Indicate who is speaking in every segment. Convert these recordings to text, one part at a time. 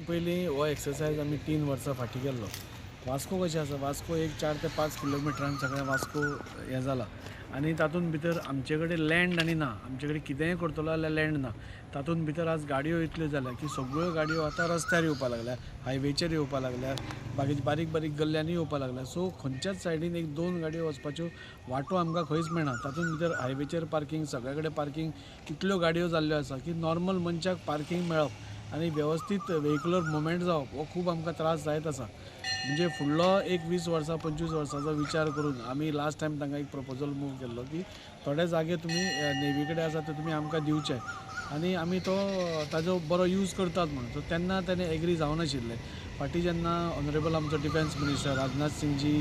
Speaker 1: पयलीं हो एक्सरसायज आमी 3 वर्सां फाटीं केल्लो. वास्को कशें आसा, वास्को एक 4 ते 5 किलोमिटरान सगळें वास्को हें जाला आनी तातूंत भितर आमचे कडेन लँड आनी ना, आमचे कडेन कितेंय करतलो जाल्यार लँड ना. तातूंत भितर आज गाडयो इतल्यो जाल्या की सगळ्यो गाडयो आतां रस्त्यार येवपाक लागल्या, हायवेचेर येवपाक लागल्या, बाकीचे बारीक बारीक गल्ल्यांनी येवपाक लागल्या. सो खंयच्याच सायडीन 1-2 गाडयो वचपाच्यो वाटो आमकां खंयच मेळना. तातूंत भितर हायवेचेर पार्कींग, सगळे कडेन पार्कींग, इतल्यो गाडयो जाल्ल्यो आसा की नॉर्मल मनशाक पार्कींग मेळप आनी वेवस्थीत व्हेहिक्युलर मुवमेंट जावप हो खूब आमकां त्रास जायत आसा. म्हणजे फुडलो एक 20 वर्सां 25 वर्सांचो विचार करून आमी लास्ट टायम तांकां एक प्रपोजल मूव केल्लो की थोडे जागे तुमी नेवी कडेन आसा ते तुमी आमकां दिवचे आनी आमी तो ताजो बरो यूज करतात म्हणून. सो तेन्ना ताणें एग्री जावनाशिल्लें. फाटीं जेन्ना ऑनरेबल आमचो डिफेन्स मिनिस्टर राजनाथ सिंगजी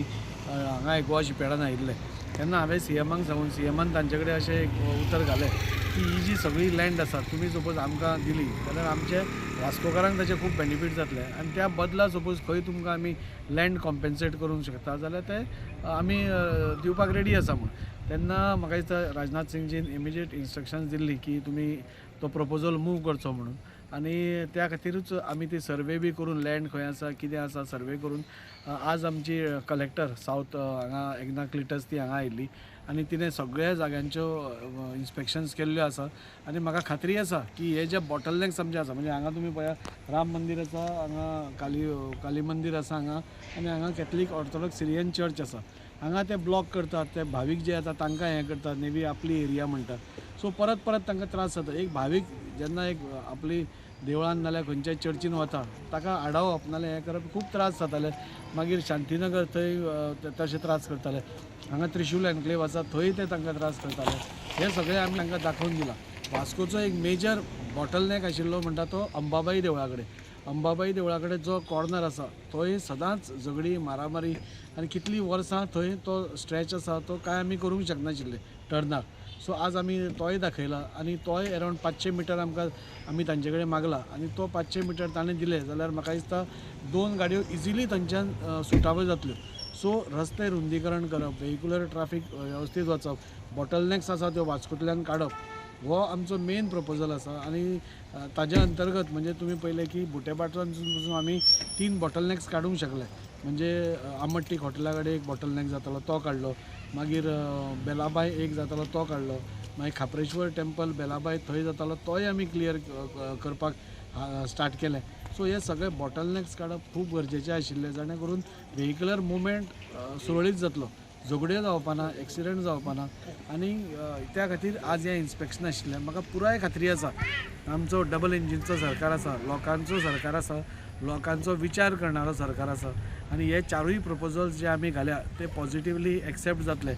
Speaker 1: हांगा गोवा शिपयार्डान आयिल्ले तेन्ना हांवें सीएमाक सांगून सीएमान तांचे कडेन अशें एक उतर घालें की ही जी सगळी लँड आसा तुमी सपोज आमकां दिली जाल्यार आमचे वास्कोकारांक ताचे खूब बेनिफीट जातले आनी त्या बदला सपोज खंय तुमकां आमी लँड कॉम्पेन्सेट करूंक शकता जाल्यार ते आमी दिवपाक रेडी आसा म्हूण. तेन्ना म्हाका दिसता राजनाथ सिंगजीन इमिजिएट इन्स्ट्रक्शन्स दिल्ली की तुमी तो प्रपोजल मूव करचो म्हणून आनी त्या खातीरूच आमी ती सर्वे बी करून लँड खंय आसा कितें आसा सर्वे करून आज आमची कलेक्टर सावथ हांगा एग्ना क्लिटस ती हांगा आयिल्ली आनी तिणें सगळ्या जाग्यांच्यो इन्स्पेक्शन्स केल्ल्यो आसा आनी म्हाका खात्री आसा की हे जे बॉटलनेक्स आमचे आसा, म्हणजे हांगा तुमी पळया राम मंदीर आसा, हांगा काली मंदीर आसा हांगा, आनी हांगा कॅथलीक ऑर्थोडॉक्स सिरियन चर्च आसा. हांगा ते ब्लॉक करतात, ते भावीक जे येता तांकां हें करतात, नेवी आपली एरिया म्हणटात. सो परत परत तांकां त्रास जाता. एक भावीक जेन्ना एक आपली देवळान नाल्यार खंयच्याय चर्चीन वता ताका आडावप नाल्यार हें करप खूब त्रास जाताले. मागीर शांतीनगर थंय तशे त्रास करताले, हांगा त्रिशूल एन्क्लेव आसा थंय ते तांकां त्रास करताले. हे सगळें आमी तांकां दाखोवन दिलां. वास्कोचो एक मेजर बॉटलनेक आशिल्लो म्हणटा तो अंबाबाई देवळा कडेन. अंबाबाई देवळा कडेन जो कॉर्नर आसा थंय सदांच झगडी मारामारी आनी कितलीं वर्सां थंय तो स्ट्रेच आसा तो कांय आमी करूंक शकनाशिल्ले टर्नार. सो आज आमी तोय दाखयला आनी तोय अरावंड 500 मिटर आमकां आमी तांचे कडेन मागला आनी तो 500 मिटर ताणें दिले जाल्यार म्हाका दिसता 2 गाडयो इजिली थंयच्यान सुटाव्यो जातल्यो. सो रस्ते रुंदीकरण करप, व्हेहिक्युलर ट्राफीक वेवस्थीत वचप, बॉटलनेक्स आसा त्यो वास्कोंतल्यान काडप हो आमचो मेन प्रपोजल आसा. आनी ताज्या अंतर्गत म्हणजे तुमी पळयलें की बुटेपाटणासून पसून आमी 3 बॉटलनेक्स काडूंक शकले. म्हणजे आमट्टीक हॉटेला कडेन एक बॉटलनेक जातालो तो काडलो, मागीर बेलाबाय एक जातालो तो काडलो, मागीर खाप्रेश्वर टेम्पल बेलाबाय थंय जातालो तोय आमी क्लियर करपाक स्टार्ट केलें. सो हे सगळे बॉटलनेक्स काडप खूब गरजेचें आशिल्लें जाणे करून व्हेहिक्युलर मुवमेंट सुरळीत जातलो, झगड्यो जावपाना, एक्सिडंट जावपाना. आनी त्या खातीर आज हें इन्स्पेक्शन आशिल्लें. म्हाका पुराय खात्री आसा आमचो डबल इंजिनचो सरकार आसा, लोकांचो सरकार आसा, लोकांचो विचार करणारो सरकार आसा आनी हे 4 प्रपोजल्स जे आमी घाल्या ते पॉजिटिवली एक्सेप्ट जातले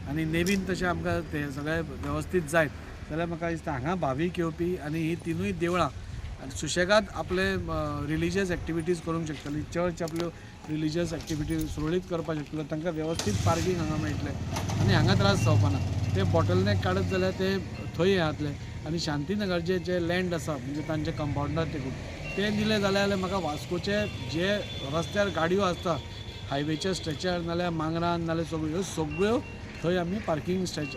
Speaker 1: आनी नेवीन तशें आमकां ते सगळे वेवस्थीत जायत जाल्यार म्हाका दिसता हांगा भावीक येवपी आनी ही 3 देवळां आनी सुशेगाद आपले रिलिजियस एक्टिविटीज करूंक शकतली, चर्च आपल्यो रिलिजियस एक्टिविटीज सुरळीत करपाक शकतलो, तांकां वेवस्थीत पार्कींग हांगा मेळटलें आनी हांगा त्रास जावपाना. ते बॉटलनेक काडत जाल्यार ते थंय हें जातलें. आनी शांतीनगरचे जे लँड आसा म्हणजे तांचे कंपावंडार तेकून ते दिले जाल्यार म्हाका वास्कोचे जे रस्त्यार गाडयो आसता हायवेच्या स्ट्रेचार नाल्यार मांगरान नाल्यार सगळ्यो ह्यो सगळ्यो थंय आमी पार्कींग स्ट्रेच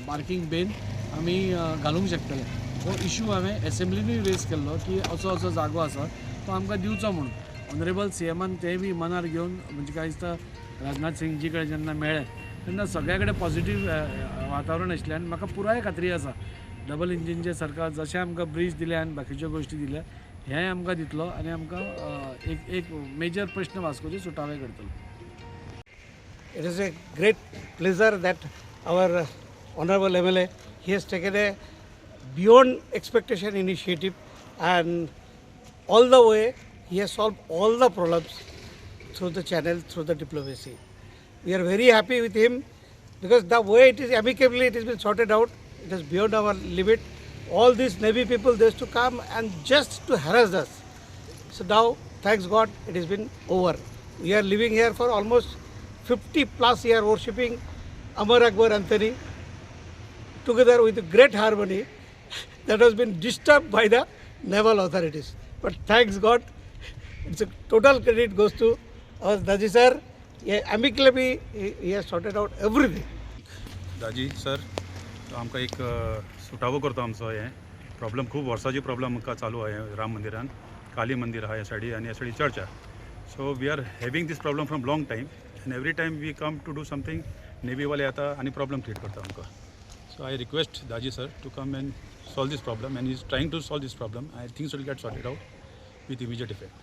Speaker 1: पार्कींग बेन आमी घालूंक शकतले. हो इशू हांवें एसेंब्लिनूय रेज केल्लो की असो असो जागो आसा तो आमकां दिवचो म्हणून. ऑनरेबल सीएमान तें बी मनार घेवन म्हणजे काय दिसता राजनाथ सिंगजी कडेन जेन्ना मेळ्ळे तेन्ना सगळ्या कडेन पॉजिटीव वातावरण आशिल्लें आनी म्हाका पुराय खात्री आसा डबल इंजिनचें सरकार जशें आमकां ब्रीज दिले आनी बाकीच्यो गोश्टी दिल्या हें आमकां दितलो आनी आमकां एक एक मेजर प्रश्न वास्कोचे सुटावे करतलो.
Speaker 2: It is a great pleasure that our honorable MLA, he has taken a beyond expectation initiative and all the way he has solved all the problems through the channel, through the diplomacy. We are very happy with him because the way it is amicably it has been sorted out, it is beyond our limit. All these Navy people, they used to come and just to harass us. So now, thanks God, it has been over. We are living here for almost 50 plus year worshipping Amar Akbar Anthony together with great harmony that has been disturbed by the naval authorities. But thanks God, it's a total credit goes to our Daji sir. He amicably he has sorted out everything.
Speaker 3: Daji sir, आमकां एक सुटावो करता आमचो हें problem, खूब वर्सांची problem आमकां चालू आहे राम मंदिरान. काली मंदीर आहा ह्या सायडी आनी ह्या सायडी चर्च आहा. So we are having this problem from long time and every time we come to do something, नेवीवाले येता आनी प्रॉब्लम क्रिएट करता आमकां. So I request Daji sir to come and solve this problem, and is trying to solve this problem. I think will get sorted out with immediate effect.